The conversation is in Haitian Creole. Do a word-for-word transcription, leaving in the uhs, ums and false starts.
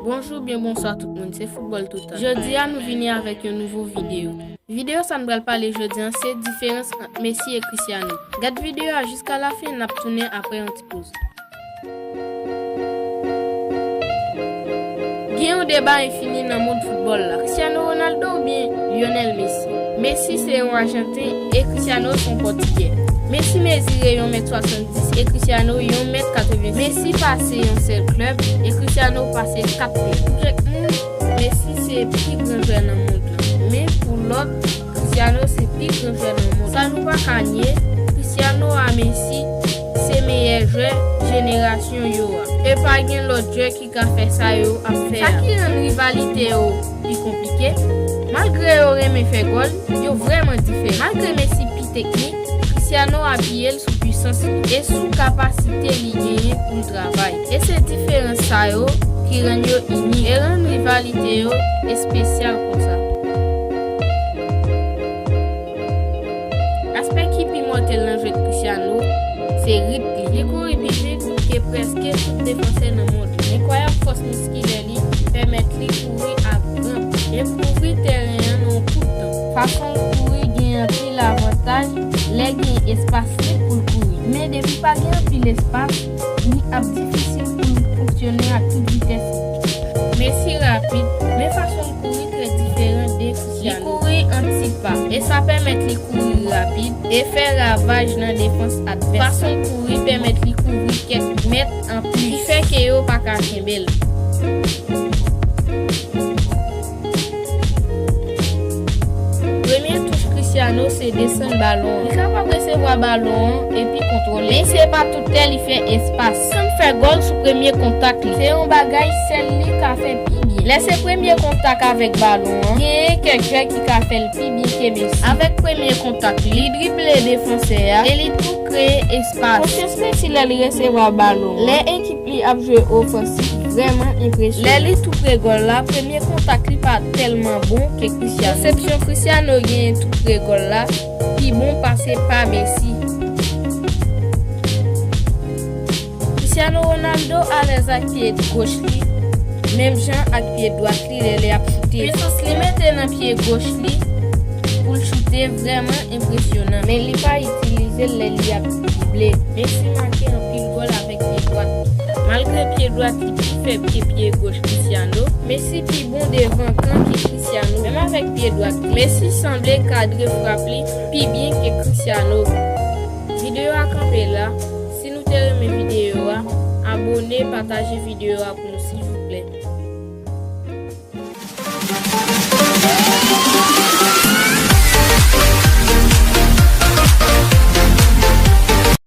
Bonjou oubyen bonswa tout moun, se Foutbòl Total. Jodi a nou vini avèk yon nouvo videyo. Videyo sa n pral pale jodi a se diferans ant Messi e Cristiano. Gad videyo a jiska lafen, n ap tounen apre yon ti poz. Gen yon deba enfini nan mond foutbòl la. Cristiano Ronaldo oubyen Lionel Messi? Messi se yon Ajanten e Cristiano se yon Pòtigè. Messi mezire yon mèt swasanndis e Cristiano yon mèt katrevensis. Messi pase yon sèl klèb e Cristiano pase kat klèb. Pou kèk moun, Messi se pi gran jwè nan mond lan. Men pou lòt, Cristiano se pi gran jwè nan mond. Sa nou pa ka nye, Cristiano a Messi se meyè jwè jenerasyon yo a. E pa gen lòt jwè ki ka fè sa yo ap fè a. Sa ki rann rivalite yo pi konplike, malgre yo renmen fè gòl, yo vrèman diferan. Malgre Messi pi teknik, Cristiano apiye l sou pwisans li e sou kapasite li genyen pou l travay. E se diferans sa yo ki rann yo inik e rann rivalite yo espesyal konsa. Aspè ki pi mòtèl nan jwèt Cristiano se rit li. Li kouri pi vit ke prèske tout defansè nan mond lan. Enkwayab fòs miskilè li pèmèt li kouri ak gran pye e kouvri tèren an nan yon kout tan. Fason l kouri gen anpil avantaj lè gen espas lib pou l kouri. Men depi pa gen anpil espas, li ap difisil pou l fonksyone ak tout vitès li. Messi rapid, men fason l kouri trè diferan de Cristiano. Li kouri an ti pa, e sa pèmèt li kouri rapid e fè ravaj nan defans advès. Fason l kouri pèmèt li kouvri kèk mèt anplis, ki fè ke yo pa ka kenbe l. Premye touch Cristiano se desann balon an. Li kapab resevwa balon an epi kontwole. Men se pa tout tè li fè espas. San fè gòl sou premye kontak li. Se yon bagay sèl li ka fè pi byen. Lè se premye kontak avèk balon an, genyen kèk jwè ki ka fè l pi byen ke Messi. Avèk premye kontak li, li drible defansè a e li tou kreye espas. Konsyans Messi lè li resevwa balon an. Lè ekip li ap jwe ofansif vrèman enpresyonan. Lè li tou pre gòl la, premye kontak li pa tèlman bon ke Cristiano. Konsepsyon Cristiano genyen tou pre gòl la pi bon pase pa Messi. Cristiano Ronaldo alèz ak pye goch li, menm jan ak pye dwat li lè li ap choute. Pwisans li mete nan pye goch li pou l choute vrèman enpresyonan, men li pa itilize l lè li ap drible. Messi make anpil gòl avèk pye dwat li. Malgre pye dwat li pi fèb ke pye goch Cristiano, Messi pi bon devan kan ke Cristiano, menm avèk pye dwat li. Messi sanble kadre frap li pi byen ke Cristiano. Videyo a kanpe la. Si nou te renmen videyo a, abone, pataje videyo a pou nou, silvouplè.